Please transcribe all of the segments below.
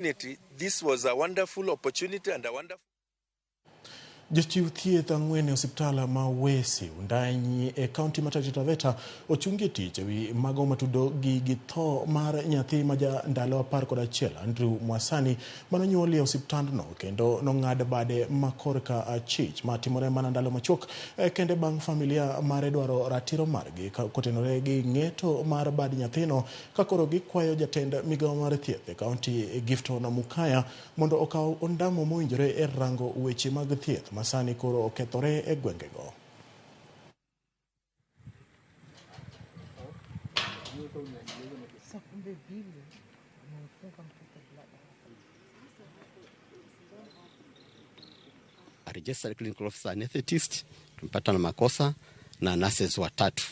This was a wonderful opportunity and a wonderful Jochiw thieth ang'wen e osiptal ma Wesi Wundanyi e kaunti ma Taita Taveta ochungi e tich ewi mago matudo gi tho mar nyathi ma ja ndalo 11 Andrew Mwasani manonyuol e osiptandno kendo nong'ad bade ma korka achich matimore mana ndalo machuok kende bang' familia mare dwaro ratiro margi kotenore gi ng'eto mar bad nyathino ka koro gikwayo jatend migawo mar thieth e kaunti Gifton Mukaya mondo okaw ondamo mowinjore e rango weche mag thieth masani koro okethore e gwengego. A registered clinical officer anesthetist tumepata na makosa na nurses watatu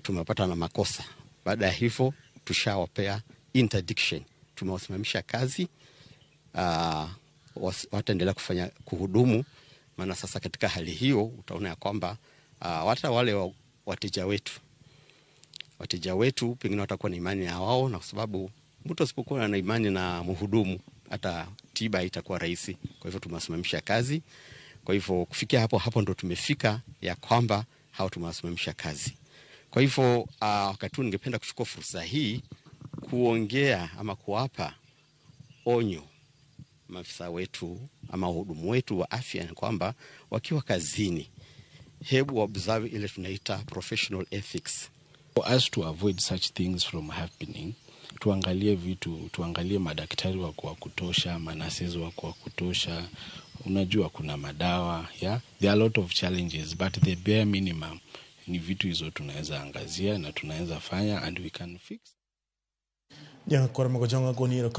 tumepata na makosa. Baada ya hivyo tushawapea interdiction, tumewasimamisha kazi. Wataendelea kufanya kuhudumu, maana sasa katika hali hiyo utaona ya kwamba hata wale wateja wetu pengine watakuwa na imani na wao, na kwa sababu mtu asipokuwa na imani na mhudumu hata tiba itakuwa rahisi. Kwa hivyo tumewasimamisha kazi. Kwa hivyo kufikia hapo ndo tumefika ya kwamba hao tumewasimamisha kazi. Kwa hivyo wakati huu ningependa kuchukua fursa hii kuongea ama kuwapa onyo maafisa wetu ama wahudumu wetu wa afya ni kwamba wakiwa kazini hebu observe ile tunaita professional ethics. For us to avoid such things from happening, tuangalie vitu, tuangalie madaktari wako wa kutosha, manurses wako wa kutosha, unajua kuna madawa, yeah? There are a lot of challenges, but the bare minimum ni vitu hizo tunaweza angazia na tunaweza fanya and we can fix. Nyakwar Mogojonga goniero kama